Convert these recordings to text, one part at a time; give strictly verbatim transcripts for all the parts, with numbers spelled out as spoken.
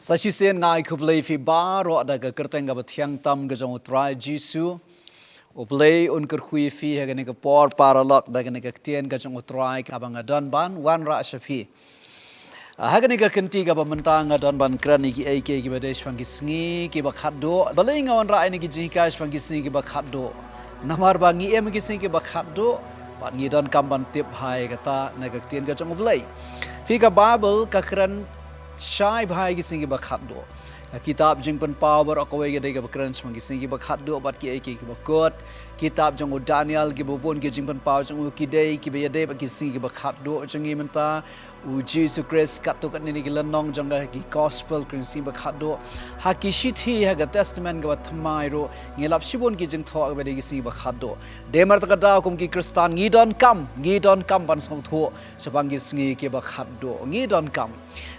Sa shisien nga ai khublei phi baroh da ka kyrteng kaba thiang tam ka jong U Trai Jisu. U Blei un kyrkhu ïa phi ha kane ka por paralok da kane ka ktien ka jong U Trai kaba nga don ban wanrah sha phi. Ha kane ka kynti kaba mynta nga don ban kren ïa kiei kiei kiba dei shaphang ki sngi kiba khatduh. Balei nga wanrah ïa kine ki jinghikai shaphang ki sngi kiba khatduh? Namar ba ngi im ha ki sngi kiba khatduh bad ngi donkam ban tip bha ïa kata na ka ktien ka jong U Blei. Phi, ka Baibl ka kren shai bha ïa ki sngi kiba khatduh. Ka kitab Jingpynpaw baroh kawei ka dei kaba kren shaphang ki sngi kiba khatduh bad kiei kiei kiba kut. Kitab jong u Daniel, kiba bun ki jingpynpaw jong u ki dei kiba ïadei bad ki sngi kiba khatduh jong ngi mynta. U Jisu Khrist katto katne na ki lynnong jong ka, ki gospel, ki sngi kiba khatduh. Ha ki shithi, ha ka Testament kaba thymmai ruh ngi lap shibun ki jingthoh kiba dei ki sngi kiba khatduh. Dei namar kata ka daw kum ki Khristan ngi donkam, ngi donkam ban sngewthuh shaphang ki sngi kiba khatduh. Ngi donkam.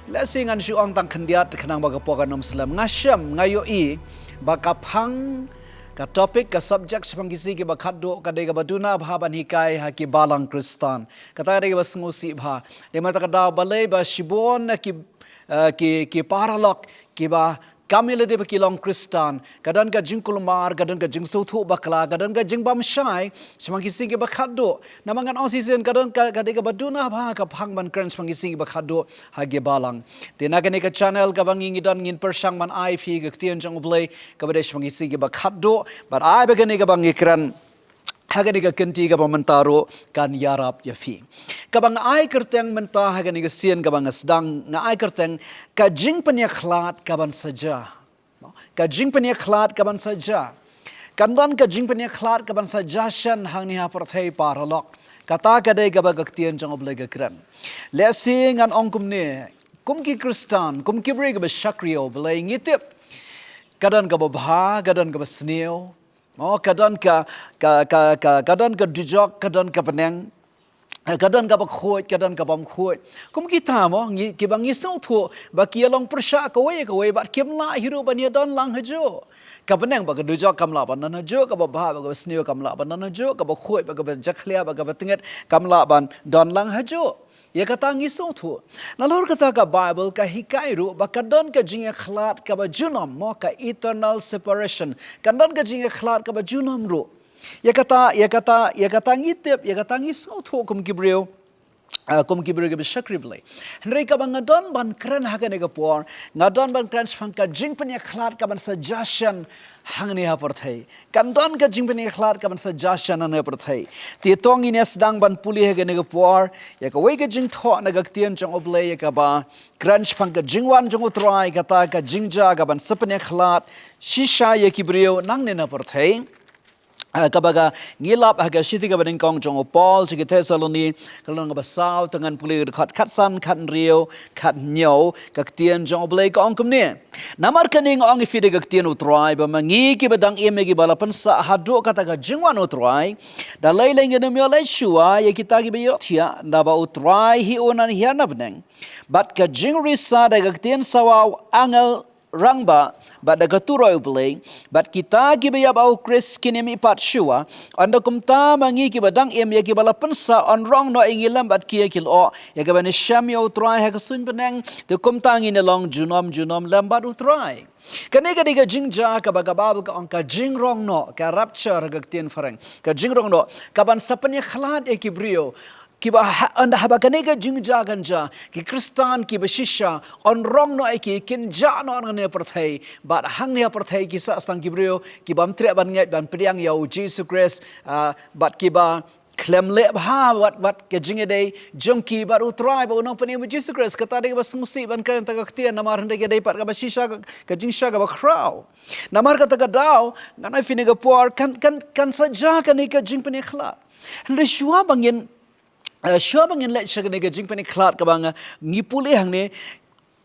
Lehse ngan shu ong tang khyndiat khnang ba ka por kan ym slem. Nga shem, nga ïohi ba ka phang, ka topic, ka subject shaphang ki sngi kiba khatduh ka dei kaba duna bha ban hikai ha ki balang Khristan. Kata ka dei kaba sngewsih bha. Dei namar kata ka daw balei ba shibun na ki, eh, ki, ki paralok kiba kam ïalade ba ki long Khristan, ka don ka jingkulmar, ka don ka jingsngewthuh bakla, ka don ka jingbam shai shaphang ki sngi kiba khatduh. Namar ngan ong shisien ka don ka, ka dei kaba duna bha ka phang ban kren shaphang ki sngi kiba khatduh ha ki balang. Te na kane ka channel kaba ngi, ngi don, ngin pyrshang ban ai phi ka ktien jong U Blei kaba dei shaphang ki sngi kiba khatduh. Bad ai ba kane kaba ngi kren ha kane ka kynti kaba mynta ruh kan ïarap ïa phi. Kaba nga ai kyrteng mynta ha kane ka sien kaba nga sdang, nga ai kyrteng ka jingpynïakhlad kaban sa jia. Ka jingpynïakhlad kaban sa jia. Kan don ka jingpynïakhlad kaban sa jia shen hangne ha pyrthei paralok. Kata ka dei kaba ka ktien jong U Blei ka kren. Lehse ngan ong kumne, kum ki Khristan, kum ki briew kiba shakri ïa U Blei, ngi tip ka don kaba bha, ka don kaba sniew. Mo, ka don ka, ka, ka, ka, ka don ka dujok, ka don ka bneng. Eh, ka don kaba khuid, ka don kabym khuid. Kum kita mo, ngi, kiba ngi sngewthuh ba ki ïalong pyrshah kawei kawei bad kim lah hi ruh ban ïadon lang hajuh. Ka bneng bad ka dujok kam lah ban don hajuh, kaba bha bad kaba sniew kam lah ban don hajuh, kaba khuid bad kaba jakhlia bad kaba tyngit kam lah ban don lang hajuh. Ïa kata ngi sngewthuh. Nalor kata ka Baibl ka hikai ruh ba ka don ka jingïakhlad kaba junom mo, ka eternal separation. Ka don ka jingïakhlad kaba junom ruh. Ïa kata, ïa kata, ïa kata ngi tip, ïa kata ngi sngewthuh kum ki briew, ah, kum ki briew kiba shakri Blei. Hynrei kaba nga don ban kren ha kane ka por, nga don ban kren shaphang ka jingpynïakhlad kaban sa jia shen hangne ha pyrthei. Kan don ka jingpynïakhlad kaban sa jia shen hangne ha pyrthei. Te to ngin ïa sdang ban pule ha kane ka por ïa kawei ka jingthoh na ka ktien jong U Blei ïa kaba kren shaphang ka jingwan jong U Trai, kata ka jingjia kaban sa pynïakhlad shisha ïa ki briew nangne na pyrthei. Ah, kaba ka ngi lap ha ka shithi kaba nyngkong jong u Paul sha ki Thessaloni, ka lynnong kaba saw, te ngan pule dkhot khatsan, khathynriew, khathynñiew, ka ktien jong U Blei ka ong kumne. Namar kane nga ong ïa phi da ka ktien U Trai, ba ma ngi kiba dang im ïa kiba la pynsah haduh kata ka jingwan U Trai, da lei lei ngin ym ïoh leit shuwa ïa kita kiba ïohthiah, naba U Trai hi un nang hiar na bneng. Bad ka jingrisa da ka ktien sawa u angel rangbah, bad da ka turoi U Blei, bad kita kiba ïap ha U Khrist kin ym mihpat shuwa. Ynda kumta ma ngi kiba dang im ïa kiba la pynsah yn rong noh ïa ngi lem bad ki ïa ki lyoh, ïa kiban ïashem ïa U Trai ha ka suiñ bneng, te kumta ngin ïa long junom junom lem bad U Trai. Kane ka dei ka jingjia kaba ka Baibl ka ong ka jingrong noh, ka rapture ha ka ktien phareng. Ka jingrong noh, kaban sa pynïakhlad ïa ki briew. Kiba ha, ynda haba kane ka jingjia kan jia, ki Khristan kiba shisha, yn rong noh ïa ki, kin jah noh nangne ha pyrthei, bad hangne ha pyrthei ki sah tang ki briew kibym treh ban ngeit ban pdiang ïa U Jisu Khrist, ah, bad kiba khlem leh bha wat, wat ka jingïadei jong ki bad U Trai bad U Nongpynim U Jisu Khrist. Kata dei kaba sngewsih ban kren ïa kata ka ktien, namar hynrei ka dei pat kaba shisha ka, ka jingshisha kaba khraw. Namar kata ka daw, ngan ai phi ha kane ka por, kan, kan, kan sa jia kane ka jingpynïakhlad. Hynrei shuwa ba ngin, eh, shuwa ba ngin leit sha kane ka jingpynïakhlad kaba nga, ngi pule hangne,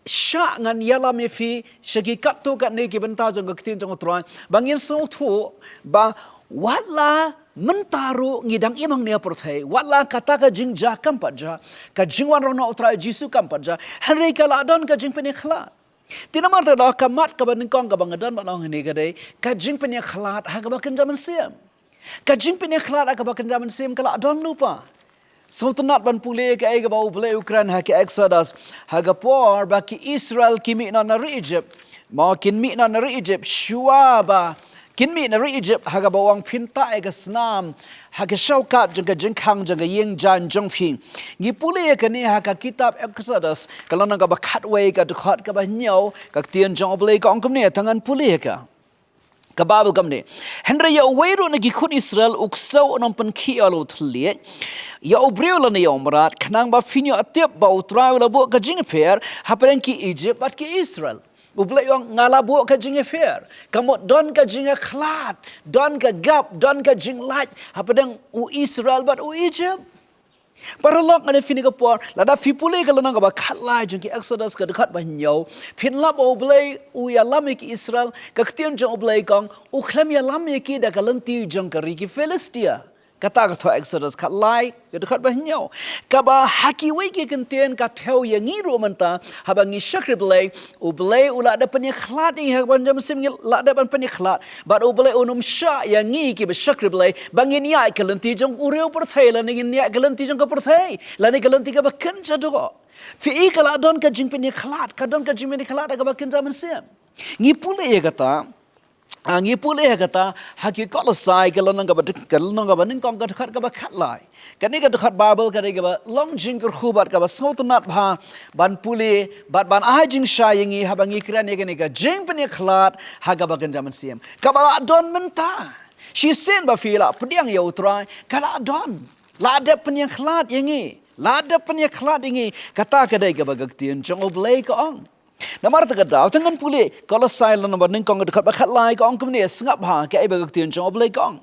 shah ngan ïalam ïa phi sha ki katto katne ki bynta jong ka ktien jong U Trai, ba ngin sngewthuh ba wat la mynta ruh ngi dang im hangne ha pyrthei, wat la kata ka jingjia kam pat jia, ka jingwan rong noh U Trai Jisu kam pat jia, hynrei ka la don ka jingpynïakhlad. Te namar kata ka daw ka mat kaba nyngkong kaba nga don ban ong hangne ka dei ka jingpynïakhlad ha kaba kynja mynsiem. Ka jingpynïakhlad ha kaba kynja mynsiem ka la don lypa. Sngewtynnat ban pule kaei kaba U Blei u kren ha ki Exodus, ha ka por ba ki Israel ki mih noh na ri Egypt. Mo kin mih noh na ri Egypt, shuwa ba kin mih na ri Egypt, ha kaba u ong phin tah ïa ka snam ha ka shawkat jong ka jingkhang jong ka ïing jaiñ jong phi. Ngi pule ïa kane ha ka kitab Exodus, ka lynnong kaba khatwei, ka dkhot kaba hynñiew, ka ktien jong U Blei ka ong kumne, tang ngan pule ïa ka. Ka Baibl kumne. Hynrei ïa uwei ruh na ki khun Israel u ksew un ym pynkhih ïa u thylliej ïa u briew lane ïa u mrad, khnang ba phin ïoh tip ba U Trai u la buh ka jingïapher hapdeng ki Egypt bad ki Israel. U Blei u ong nga la buh ka jingïapher. Ka mut don ka jingïakhlad, don ka gap, don ka jinglait hapdeng u Israel bad u Egypt. Paralok, nga ne phi ne ka por, lada phi pule ka lynnong kaba khatlai jong ki Exodus, ka dkhot ba hynñiew, phin lap ba U Blei u ïalam ïa ki Israel, ka ktien jong U Blei ka ong u khlem ïalam ïa ki da ka lynti jong ka ri ki Philistia. Kata ka thoh Exodus khatlai, ka dkhot ba hynñiew. Kaba ha kiwei ki kyntien ka thew ïa ngi ruh mynta, haba ngi shakri Blei, U Blei u la dep pynïakhlad ïa ngi, ha ka ban jam sim ngi la dep ban pynïakhlad. Bad U Blei un ym shah ïa ngi kiba shakri Blei ba ngin ïaid ka lynti jong u riew pyrthei, lane ngin ïaid ka lynti jong ka pyrthei, lane ka lynti kaba kynja doh. Phi i ka la don ka jingpynïakhlad, ka don ka jingpynïakhlad kaba kynja mynsiem. Ngi pule ïa kata, ah, ngi pule ïa kata ha ki Kolosai ka lynnong kaba, ka lynnong kaba nyngkong, ka dkhot kaba khatlai. Kane ka dkhot Baibl ka dei kaba long jingkyrkhu bad kaba sngewtynnat bha ban pule bad ban ai jingshai ïa ngi haba ngi kren ïa kane ka jingpynïakhlad ha kaba kynja mynsiem. Kaba la don mynta. Shisien ba phi la pdiang ïa U Trai, ka la don. La dep pynïakhlad ïa ngi. La dep pynïakhlad ïa ngi. Kata ka dei kaba ka ktien jong U Blei ka ong. Namar kata ka daw, tang ngan pule Kolosai lynnong ba nyngkong, ka dkhot ba khatlai, ka ong kumne, sngap bha kaei ba ka ktien jong U Blei ka ong.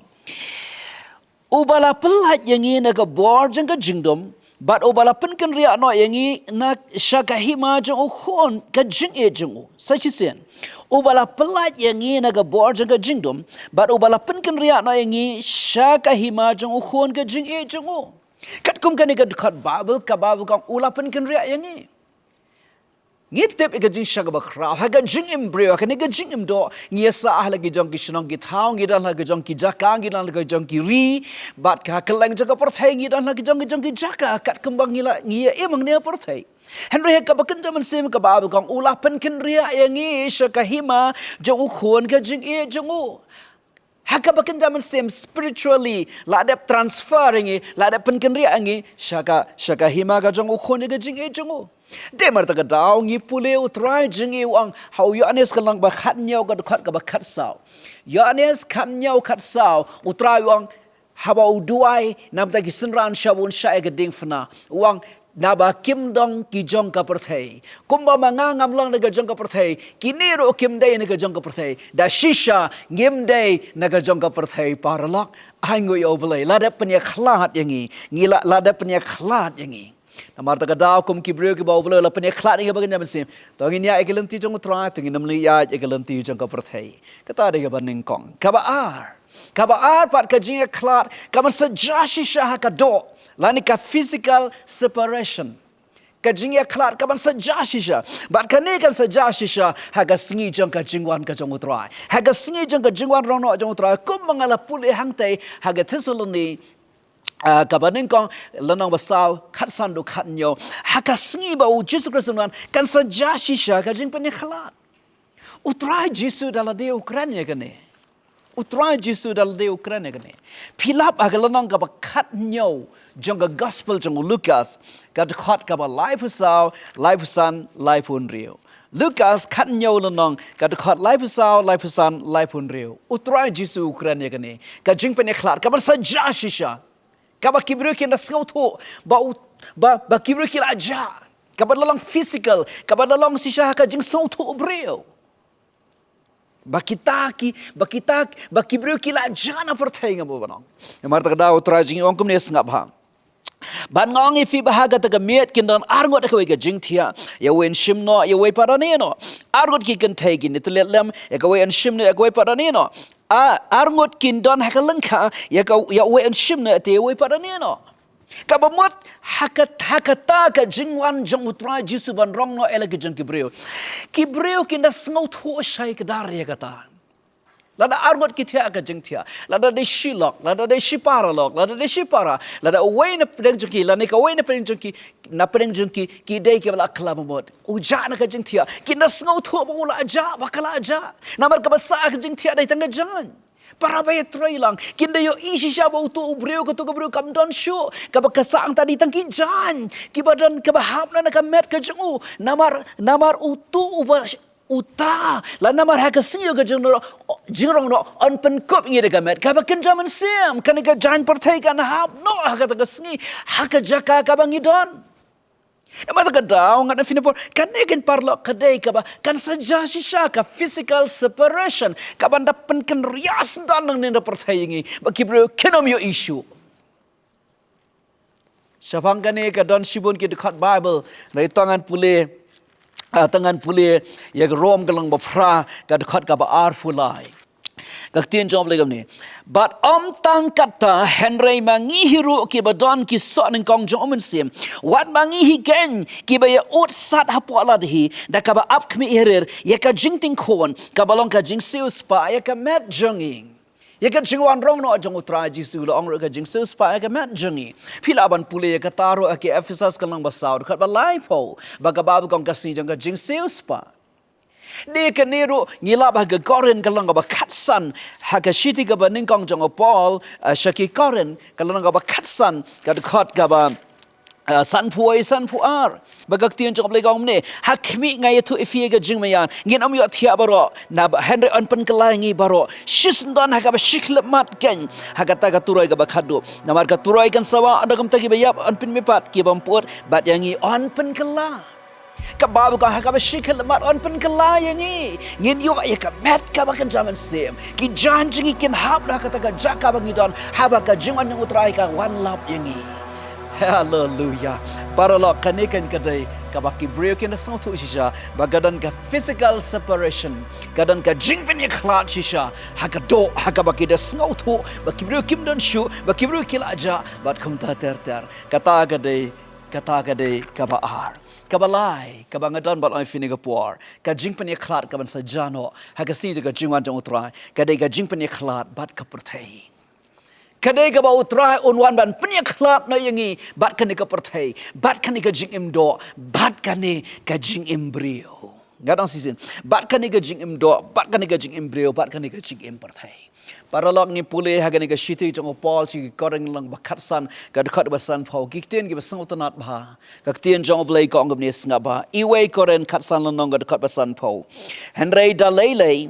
Uba la pyllait ïa ngi na ka bor jong ka jingdum, bad uba la pynkynriah noh ïa ngi na sha ka hima jong u Khun ka jingïeit jong u. Sa shisien. Uba la pyllait ïa ngi na ka bor jong ka jingdum, bad uba la pynkynriah noh ïa ngi sha ka hima jong u Khun ka jingïeit jong u. Katkum kane ka dkhot Baibl, ka Baibl ka ong u la pynkynriah ïa ngi. Ngi tip ïa ka jingshah kaba khraw ha ka jingim briew, ha kane ka jingim doh, ngi ïasah ha la ki jong ki shnong ki thaw, ngi don ha la ki jong ki jaka, ngi don ha la ki jong ki ri, bad ha kylleng jong ka pyrthei ngi don ha la ki jong ki jong ki jaka, katkum ba ngi la, ngi ïa im hangne ha pyrthei. Hynrei ha kaba kynja mynsiem ka Baibl ka ong u la pynkynriah ïa ngi sha ka hima jong u Khun ka jingïeit jong u. Ha kaba kynja mynsiem, spiritually, la dep transfer ïa ngi, la dep pynkynriah ïa ngi sha ka, sha ka hima ka jong u Khun ïa ka jingïeit jong u. Dei namar kata ka daw ngi pule U Trai jong ngi u ong ha u Ïoannis ka lynnong ba khathynñiew ka dkhot kaba khatsaw. Ïoannis khathynñiew khatsaw, U Trai u ong, haba u duwai na ka bynta ki synran shaba un shah ïa ka diengphna, u ong, naba kim dei ki jong ka pyrthei. Kumba ma nga ngam long na ka jong ka pyrthei, kine ruh kim dei na ka jong ka pyrthei. Da shisha ngim dei na ka jong ka pyrthei, paralok. Ai nguh ïa U Blei, la dep pynïakhlad ïa ngi. Ngi la, la dep pynïakhlad ïa ngi. Namar kata ka daw kum ki briew kiba U Blei u la pynkhlad ïa ngi ha kaba kynja mynsiem, to ngin ïaid ïa ka lynti jong U Trai, to ngin ym ïaid ïa ka lynti jong ka pyrthei. Kata dei kaba nyngkong. Kaba ar. Kaba ar pat ka jingïakhlad ka ban sa jia shisha ha ka doh, lane ka physical separation. Ka jingïakhlad ka ban sa jia shisha. Bad kane kan sa jia shisha ha ka sngi jong ka jingwan ka jong U Trai. Ha ka sngi jong ka jingwan rong noh jong U Trai. Kumba nga la pule hangtei ha ka Thessaloni, ah, kaba nyngkong, lynnong ba saw, khatsan haduh khathynñiew. Ha ka sngi ba U Jisu Khrist un wan, kan sa jia shisha ka jingpynïakhlad. U Trai Jisu da lade u kren ïa kane. U Trai Jisu da lade u kren ïa kane. Phi lap ha ka lynnong kaba khathynñiew jong ka Gospel jong u Lukas, ka dkhot kaba laiphew saw, laiphew san, laiphew hynriew. Lukas khathynñiew lynnong, ka dkhot laiphew saw, laiphew san, laiphew hynriew. U Trai Jisu u kren ïa kane. Ka jingpynïakhlad ka ban sa jia shisha. Kaba ki briew kin da sngewthuh ba u, ba, ba ki briew ki la jah. Kaba la long physical, kaba la long shisha ha ka jingsngewthuh briew. Ba kita ki, ba kita, ba ki briew ki la jah na pyrthei, nga ba ban ong. Namar kata ka daw U Trai jong ngi u ong kumne, sngap bha. Bad nga ong ïa phi ba ha kata ka miet kin don arngut ha kawei ka jingthiah, ïa uwei un shim noh, ïa uwei pat un ïeh noh. Arngut ki kynthei kin ïatylliat lem, ïa kawei un shim noh, ïa kawei pat un ïeh noh. A, arngut kin don ha ka lyngkha, ïa ka, ïa uwei un shim noh, te ïa uwei pat un ïeh noh. Kaba mut ha ka, ha kata ka jingwan jong U Trai Jisu ban rong noh ïa la ki jong ki briew, ki briew kin da sngewthuh shai kdar ïa kata. Lada arngut ki thiah ka jingthiah, lada dei shi lok, lada dei shi para lok, lada dei shi para, lada uwei na pdeng jong ki, lane kawei na pdeng jong ki, na pdeng jong ki, ki dei kiba la kylla mamut. U jah na ka jingthiah, kin da sngewthuh ba u la jah, ba ka la jah. Namar kaba sah ka jingthiah dei tang ka jaiñ. Para ba ïatrei lang, kin da ïohi shisha ba uto u briew, kato ka briew kam don shuh, kaba ka sah hangta dei tang ki jaiñ, kiba don, kaba hap na ka met ka jong u. Namar, namar uto uba uta, la namar ha ka sngi ka jingrong, jingrong noh yn pynkup ïa ngi da ka met kaba kynja mynsiem, kane ka jaiñ pyrthei kan hap noh ha kata ka sngi, ha ka jaka kaba ngi don. Namar kata ka daw nga na phi na por, kane kan paralok ka dei kaba kan sa jia shisha, ka physical separation kaban da pynkynriah syndon nangne na pyrthei ïa ngi, ba ki briew kin ym ïohi shuh. Shaphang kane ka don shibun ki dkhot Baibl, hynrei to ngan pule, ah, to ngan pule ïa ka Rom ka lynnong ba phra, ka dkhot kaba arphew lai. Ka ktien jong U Blei kumne: Bad ym tang katta, hynrei ma ngi hi ruh kiba don ki soh nyngkong jong U Mynsiem, wat ma ngi hi keiñ kiba ïa ud sat hapoh lade hi da kaba ap khmih harir ïa ka jingtingkhun kaba long ka jingsiewspah ïa ka met jong ngi. Ïa ka jingwan rong noh jong U Trai Jisu la ong ruh ka jingsiewspah ïa ka met jong ngi. Phi lah ban pule ïa kata ruh ha ki Ephesus ka lynnong ba saw, dkhot ba laiphew, ba ka Baibl ka ong ka sngi jong ka jingsiewspah. Dei kane ruh ngi lap ha ka Korinth ka lynnong kaba khatsan, ha ka shithi kaba nyngkong jong u Paul, eh, sha ki Korinth ka lynnong kaba khatsan, ka dkhot kaba, eh, sanphew wei, sanphew ar. Ba ka ktien jong U Blei ka ong kumne: Ha khmih nga ïathuh ïa phi ïa ka jingmaïan, ngin ym ïohthiah baroh, naba hynrei yn pynkylla ïa ngi baroh shisyndon ha kaba shi khyllipmat keiñ, ha kata ka turoi kaba khatduh. Namar ka turoi kan sa wah, ynda kumta kiba ïap yn pynmihpat, ki bym pud bad ïa ngi yn pynkylla. Ka Baibl ka ong ha kaba shi khyllipmat yn pynkylla ïa ngi. Ngin ïoh ïa ka met kaba kynja mynsiem. Ki jaiñ jong ngi kin hap da kata ka jaka ba ngi don, haba ka jingwan jong U Trai ka wan lap ïa ngi. Haleluya. Paralok, kane keiñ ka dei kaba ki briew kin da sngewthuh shisha, ba ka don ka physical separation, ka don ka jingpynïakhlad shisha ha ka doh, ha kaba ki da sngewthuh ba ki briew kim don shuh, ba ki briew ki la jah, bad kumta ter ter. Kata ka dei, kata ka dei kaba ar. Kaba lai, kaba nga don ban ong ïa phi kane ka por, ka jingpynïakhlad kaban sa jia noh ha ka sngi jong ka jingwan jong U Trai, ka dei ka jingpynïakhlad bad ka pyrthei. Ka dei kaba U Trai un wan ban pynïakhlad noh ïa ngi bad kane ka pyrthei, bad kane ka jingim doh, bad kane ka jingim briew. Nga dang shisien, bad kane ka jingim doh, bad kane ka jingim briew, bad kane ka jingim pyrthei. Paralok, ngi pule ha kane ka shithi jong u Paul sha ki Korinth lynnong ba khatsan, ka dkhot ba sanphew, ki ktien kiba sngewtynnat bha. Ka ktien jong U Blei ka ong kumne, sngap bha. Iwei Korinth khatsan lynnong, ka dkhot ba sanphew. Hynrei da lei lei,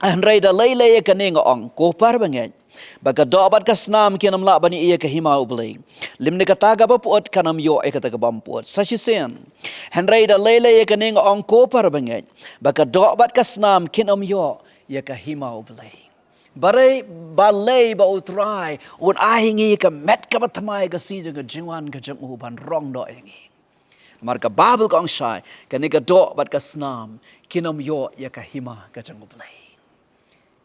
hynrei da lei lei ïa kane nga ong, ko para bangeit, ba ka doh bad ka snam kin ym lah ban ïoh ïa ka hima U Blei, lymne kata kaba pyut kan ym ïoh ïa kata kaba ym pyut. Sa shisien. Hynrei da lei lei ïa kane nga ong, ko para bangeit, ba ka doh bad ka snam kin ym ïoh ïa ka hima U Blei. Balei, balei ba U Trai un ai ha ngi ïa ka met kaba thymmai ha ka sngi jong ka jingwan ka jong u ban rong noh ïa ngi? Namar ka Baibl ka ong shai, kane ka doh bad ka snam kin ym ïoh ïa ka hima ka jong U Blei.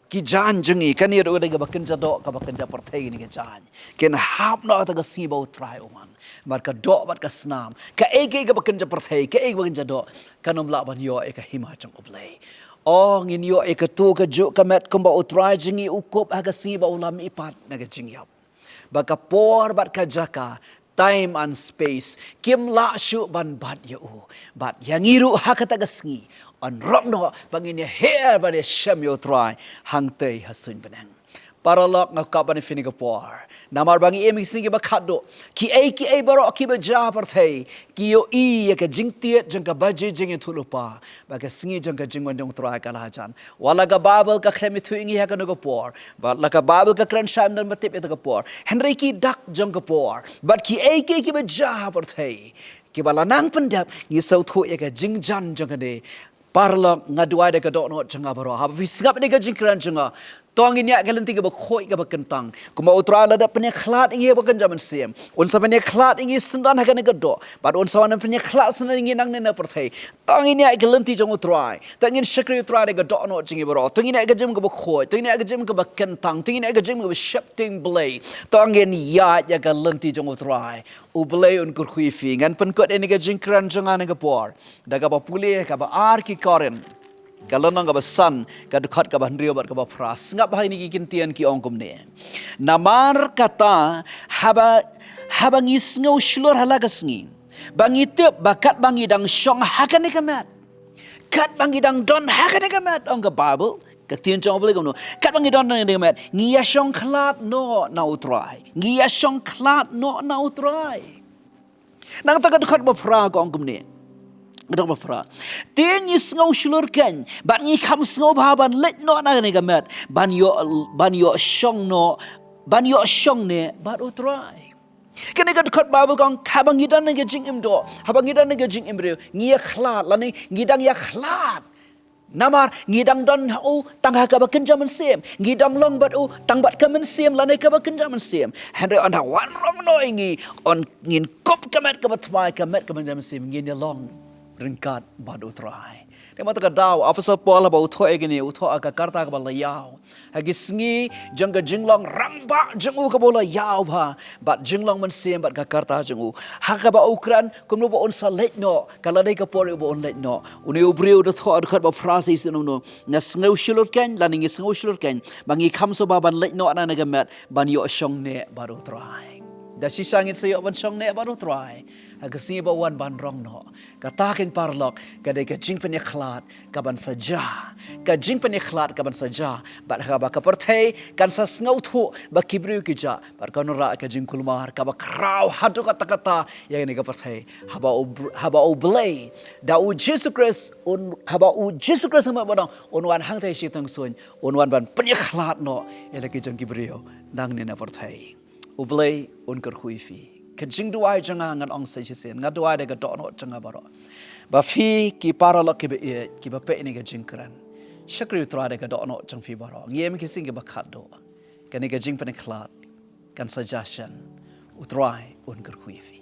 Ki jaiñ jong ngi, kane ruh ka dei kaba kynja doh, kaba kynja pyrthei, kine ki jaiñ kin hap noh ha kata ka sngi ba U Trai u wan. Namar ka doh bad ka snam, kaei kaei kaba kynja pyrthei, kaei kaba kynja doh, kan ym lah ban ïoh ïa ka hima jong U Blei. O, ngin ïoh ïa kato kajuh ka met kumba U Trai jong ngi u kup ha ka sngi ba u la mihpat na ka jingïap. Ba ka por bad ka jaka, time and space, kim lah shuh ban bat ïa u. Bad ïa ngi ruh ha kata ka sngi yn rong noh ba ngin ïa her ban ïa shem ïa U Trai hangtei ha suiñ bneng. Paralok, nga kwah ban ïa phi kane ka por, namar ba ngi im ha ki sngi kiba khatduh, kiei kiei baroh kiba jia ha pyrthei ki ïohi ïa ka jingtied jong ka baje jingïathuhlypa ba ka sngi jong ka jingwan jong U Trai ka la jan. Wat la ka Baibl ka khlem ïathuh ïa ngi ha kano ka por, wat la ka Baibl ka kren shai ym don ba tip ïa kata ka por, hynrei ki dak jong ka por bad kiei kiei kiba jia ha pyrthei kiba la nang pyndep, ngi sngewthuh ïa ka jingjan jong kane. Paralok, nga duwai da ka dohnud jong nga baroh, haba phi sngap ïa ka jingkren jong nga, to ngin ïaid ka lynti kaba khuid kaba kyntang. Kumba U Trai u la dep pynïakhlad ïa ngi ha kaba kynja mynsiem, un sa pynïakhlad ïa ngi syndon ha kane ka doh, bad un sa wan pynïakhlad syndon ïa ngi nangne na pyrthei. To ngin ïaid ka lynti jong U Trai, to ngin shakri U Trai da ka dohnud jong ngi baroh, to ngin ïaid ka jingim kaba khuid, to ngin ïaid ka jingim kaba kyntang, to ngin ïaid ka jingim kaba sheptieng Blei. To ngin ïaid ïa ka lynti jong U Trai. U Blei un kyrkhu ïa phi. Ngan pynkut ïa kane ka jingkren jong nga ha kane ka por da kaba pule ha kaba ar ki Korinth, Ka lynnong kaba san, ka dkhot kaba hynriew bad kaba phra. Sngap ha kine ki ktien ki ong kumne. Namar kata, haba, haba ngi sngew shlur ha la ka sngi, ba ngi tip ba katba ngi dang shong ha kane ka met, katba ngi dang don ha kane ka met, ong ka Baibl, ka ktien jong U Blei kumno, katba ngi don ha kane ka met, ngi ïa shong khlad noh na U Trai. Ngi ïa shong khlad noh na U Trai. Nangta ka dkhot ba phra ka ong kumne. Ka dkhot ba phra. Te ngi sngew shlur kein, bad ngi kham sngewbha ban leit noh na kane ka met, ban ïoh, ban ïoh shong noh, ban ïoh shong ne bad U Trai. Kane ka dkhot Baibl ka ong, haba ngi don ha ka jingim doh, haba ngi don ha ka jingim briew, ngi ïa khlad, lane ngi dang ïa khlad. Namar ngi dang don ha u tang ha kaba kynja mynsiem. Ngi dang long bad u tang bad ka mynsiem lane kaba kynja mynsiem. Hynrei ynda wan rong noh ïa ngi, yn ngin kup ka met kaba thymmai, ka met kaba kynja mynsiem, ngin ïa long ryngkat bad U Trai. Te mynta ka daw, Apostol Paul haba u thoh ïa kine, u thoh ha ka karta kaba la ïaw. Ha ki sngi jong ka jinglong rangbah jong u kaba u la ïaw bha, bad jinglong mynsiem bad ka karta jong u. Ha kaba u kren kumno ba un sa leit noh, ka la dei ka por ba un leit noh. Une u briew u da thoh ha ka dkhot ba phra sa shisien kumno. Nga sngew shlur kein, lane ngi sngew shlur kein, ba ngi kham sngewbha ban leit noh na kane ka met, ban ïoh shong ne bad U Trai. Da shisha ngin sa ïoh ban shong ne bad U Trai ha ka sngi ba u wan ban rong noh. Kata, ko paralok, ka dei ka jingpynïakhlad kaban sa jia. Ka jingpynïakhlad kaban sa jia. Bad ha kaba ka pyrthei kan sa sngewthuh ba ki briew ki jah, bad kan wanrah ka jingkulmar kaba khraw haduh katta katta ïa kane ka pyrthei. Haba u br-, haba U Blei, da U Jisu Khrist, un, haba U Jisu Khrist, haba u dang, un wan hangta ha shi tyngshaiñ, un wan ban pynïakhlad noh ïa la ki jong ki briew nangne na pyrthei. U Blei un kyrkhu ïa phi. Ka jingduwai jong nga, ngan ong sa shisien, nga duwai da ka dohnud jong nga baroh, ba phi ki paralok kiba ïeit, kiba peit ïa kane ka jingkren, shakri U Trai da ka dohnud jong phi baroh. Ngi im ha ki sngi kiba khatduh. Kane ka jingpynïakhlad kan sa jia shen. U Trai un kyrkhu ïa phi.